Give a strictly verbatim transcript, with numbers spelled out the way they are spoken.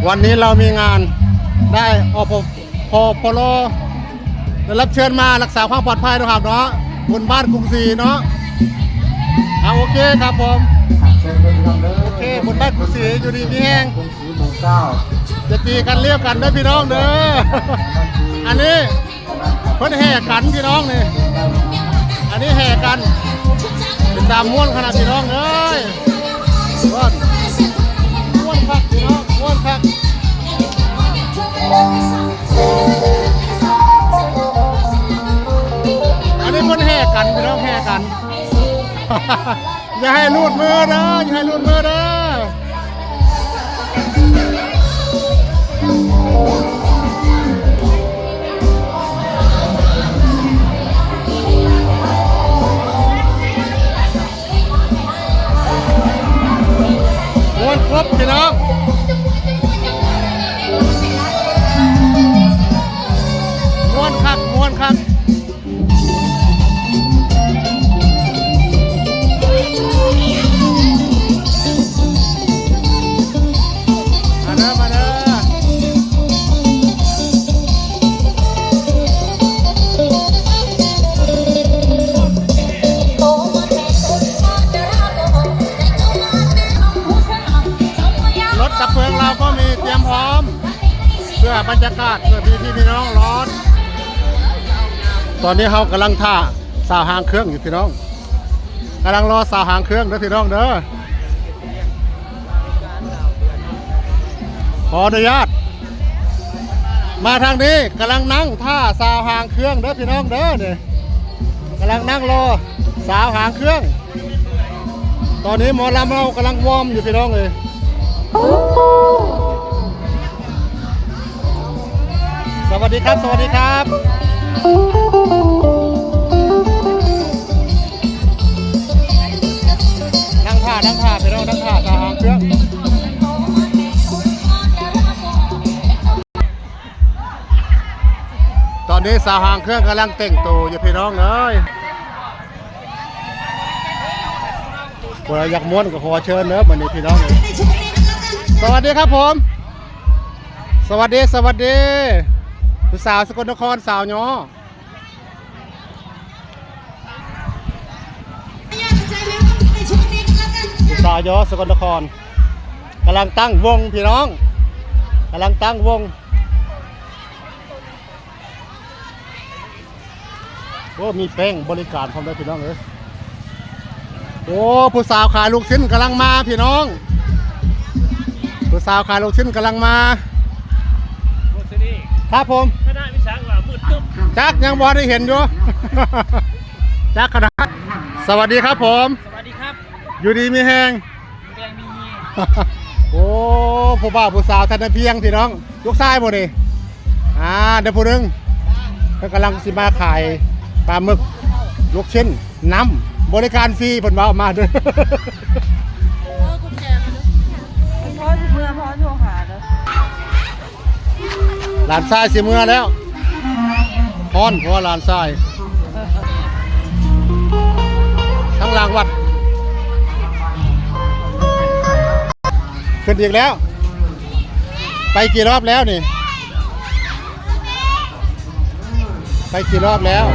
วันนี้เรามีงานได้ อปพปล ได้รับเชิญมารักษาความปลอดภัยนะครับเนาะ บุญบ้านกรุงศรีเนาะ อ่ะ โอเคครับผม โอเค บุญบ้านกรุงศรี อยู่ดีมีแฮง จะตีกันเลี้ยวกันเด้อพี่น้องเด้อ อันนี้เพิ่นแห่กันพี่น้องนี่ อันนี้แห่กัน เป็นตามม่วนขนาดพี่น้องเอ้ย ม่วน ม่วนคักพี่น้อง ม่วนคัก อันนี้เพิ่นแห่กันพี่น้อง แห่กัน อย่าให้หลุดมือเด้อ อย่าให้หลุดมือเด้อ ม่วนครบพี่น้อง ม่วนคัก ม่วนคัก มาเด้อ มาเด้อ รถดับเพลิงเราก็มีเตรียมพร้อม เพื่อบรรยากาศ เพื่อพี่พี่น้องรอด ตอนนี้เรากำลังถ่าสาวหางเครื่องอยู่พี่น้อง กำลังรอสาวหางเครื่องเด้อพี่น้องเด้อ ขออนุญาต มาทางนี้ กำลังนั่งถ่าสาวหางเครื่องเด้อพี่น้องเด้อเนี่ย กำลังนั่งรอสาวหางเครื่อง ตอนนี้หมอลำเรากำลังวอร์มอยู่พี่น้องเอ้ย สวัสดีครับ สวัสดีครับ นั่งถ่า นั่งถ่า พี่น้อง นั่งถ่าสาวหางเครื่อง ตอนนี้สาวหางเครื่องกำลังแต่งตัวอยู่พี่น้องเอ้ย ผู้ใดอยากม่วนก็ขอเชิญเด้อ บัดนี้พี่น้องเอ้ย สวัสดีครับผม สวัสดี สวัสดี ผู้สาวสกลนคร สาวย้อ ผู้สาวย้อสกลนคร กำลังตั้งวงพี่น้อง กำลังตั้งวง โอ้ มีแป้งบริการพร้อมด้วยพี่น้องเอ้ย โอ้ ผู้สาวขายลูกชิ้นกำลังมาพี่น้อง ผู้สาวขายลูกชิ้นกำลังมา โอ้ ที่นี่ ครับผม คณะวิสาหะมืดตึ๊บ จักยังบ่ได้เห็นอยู่ จักขนาด สวัสดีครับผม สวัสดีครับ อยู่ดีมีแฮง แดงมี โอ้ ผู้บ่าวผู้สาวท่านนั้นเพียงพี่น้อง ลูกชายบ่นี่ อ่า เดี๋ยวผู้หนึง เพิ่นกำลังสิมาขายปลาหมึก ลูกชิ้น น้ำ บริการฟรี เพิ่นเว้ามาเด้อ พ่อสิเมือ พ่อโทรหาเด้อ หลานชายสิเมือแล้ว ฮ้อน เพราะว่าหลานชาย ทั้งหลังวัด ขึ้นอีกแล้ว ไปกี่รอบแล้วนี่ ไปกี่รอบแล้ว